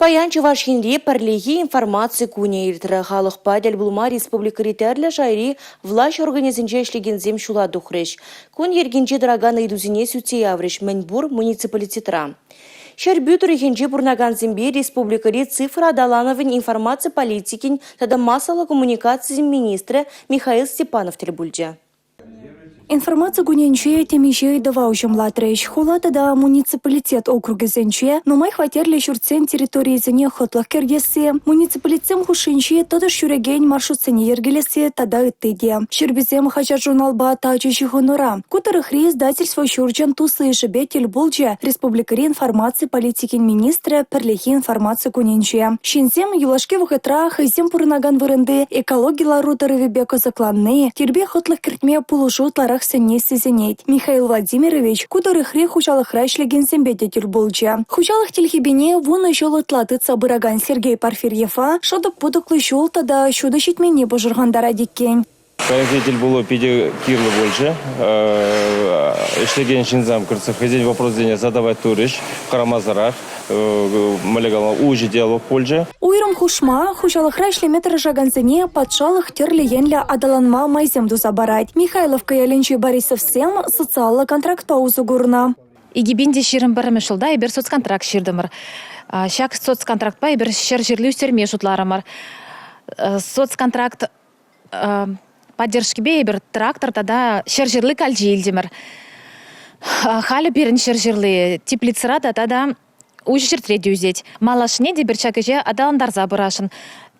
Паян Чӑваш Енре Пӗрлехи информаци кунӗ иртрӗ. Халӑхпа тӗл пулма республикӑри тӗрлӗ шайри влаҫ органӗсенче ӗҫлекенсем ҫула тухрӗҫ. Кун йӗркинче тӑракан ыйтусене сӳтсе яврӗҫ мӗнпур муниципалитетра. Ҫӗрпӳ тӑрӑхӗнче пурӑнакансемпе республикӑри цифра аталанӑвӗн информаци политикин тата массӑллӑ коммуникацисен министрӗ Михаил Степанов тӗл пулчӗ. Информаци кунӗнче темиҫе ыйтӑва уҫӑмлатрӗҫ. Хула тата муниципалитет округӗсенче нумай хваттерлӗ ҫуртсен территорийӗсене хӑтлӑх кӗртесси, муниципалитетсем хушшинчи тӑтӑш ҫӳрекен маршрутсене йӗркелесси тата ытти те. Ҫӗрпӳсем хаҫат-журналпа тачӑ ҫыхӑнура. Ку тӑрӑхри издательство ҫурчӗн туслӑ йышӗпе тӗл пулчӗ республикӑри информаци политикин министрӗ Пӗрлехи информаци кунӗнче. Ҫынсем юлашки вӑхӑтра хӑйсем пурӑнакан вырӑнти экологи лару-тӑрӑвӗпе кӑсӑкланни, тирпей-хӑтлӑх кӗртме пулӑшу ытларах сӗнни сисӗнет. Михаил Владимирович ку тӑрӑхри хуҫалӑхра ӗҫлекенсемпе те тӗл пулчӗ. Хуҫалӑх тилхепине вунӑ ҫул ытла тытса пыракан Сергей Порфирьева шӑтӑк-путӑклӑ ҫул тата ҫутӑ ҫитменни пӑшӑрхантарать иккен. Паянхи тӗлпулу питӗ кирлӗ пулчӗ. Ӗҫлекен ҫынсем кӗртсе хӑйсен вопросӗсене задавать турӗҫ хӑрамасӑрах. Мӗнле калама, уҫӑ диалог пулчӗ. Уйрӑм хушма хуҫалӑхра ӗҫлеме тӑрӑшакансене патшалӑх тӗрлӗ енлӗ аталанма майсем туса парать. Михайловка ялӗнчи Борисовсем социаллӑ контрактпа усӑ курнӑ. 2021 ҫулта эпир соцконтракт ҫыртӑмӑр. Ҫак соцконтрактпа эпир 100 ҫырли ӳстерме шутларӑмӑр. Соцконтракт поддержкипе эпир трактор тата 100 ҫырли калчи илтӗмӗр. Халӗ пирӗн 100 ҫырли теплицӑра та тата уҫӑ ҫӗртре те ӳсет. Малашне те эпир ҫак ӗҫе аталантарса пырасшӑн.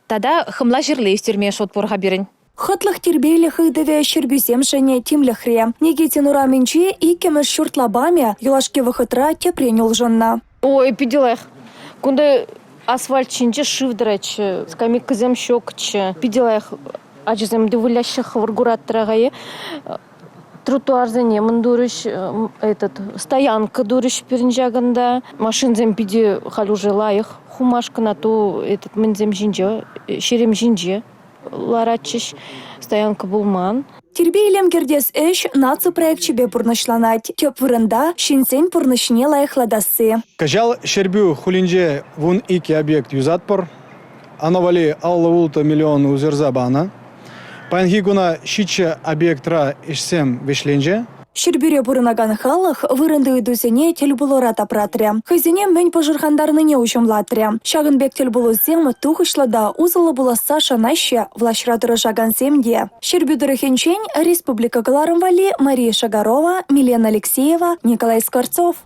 Тата хӑмла ҫырли ӳстерме шут пур-ха пирӗн. Хӑтлӑх тирпейлӗх ыйтӑвӗ Ҫӗрпӳсемшӗн тимлӗхре. Никитин урамӗнчи иккӗмӗш ҫурт лапамӗ юлашки вӑхӑтра тӗпрен улшӑннӑ. Ой, питӗ лайӑх. Кунта асфальт ҫинче шыв тӑратчӗ, скамейкӑсем ҫукчӗ. Питӗ лайӑх ачасем те выляҫҫӗ, хӑвӑр кураттӑр-ха. Тротуарсене мӗн турӗҫ, этот, стоянка турӗҫ пирӗн ҫакӑнта. Машинсем питӗ халь уже лайӑх хумашкӑн, а то этот мӗнсем ҫинче, ҫерем ҫинче ларатчӗҫ, стоянка пулман. Тирпей-илем кӗртес ӗҫ наци проекчӗпе пурнӑҫланать. Тӗп вырӑнта – ҫынсен пурнӑҫне лайӑхлатасси. Кӑҫал Ҫӗрпӳ хулинче 12 объект юсатпӑр. Ӑна валли 56 миллион уйӑрса панӑ. Паянхи куна ҫиччӗ объектра ӗҫсем вӗҫленчӗ. Ҫӗрпӳре пурӑнакан халӑх вырӑнти ыйтусене тӗл пулура тапратрӗ, хӑйсене мӗн пӑшӑрхантарнине уҫӑмлатрӗ. Ҫакӑн пек тӗл пулусем тухӑҫлӑ та усӑллӑ пуласса шанаҫҫӗ влаҫра тӑрӑшакансем те. Ҫӗрпӳ тӑрӑхӗнчен республика кӑларӑм валли Мария Шагарова, Милена Алексеева, Николай Скворцов.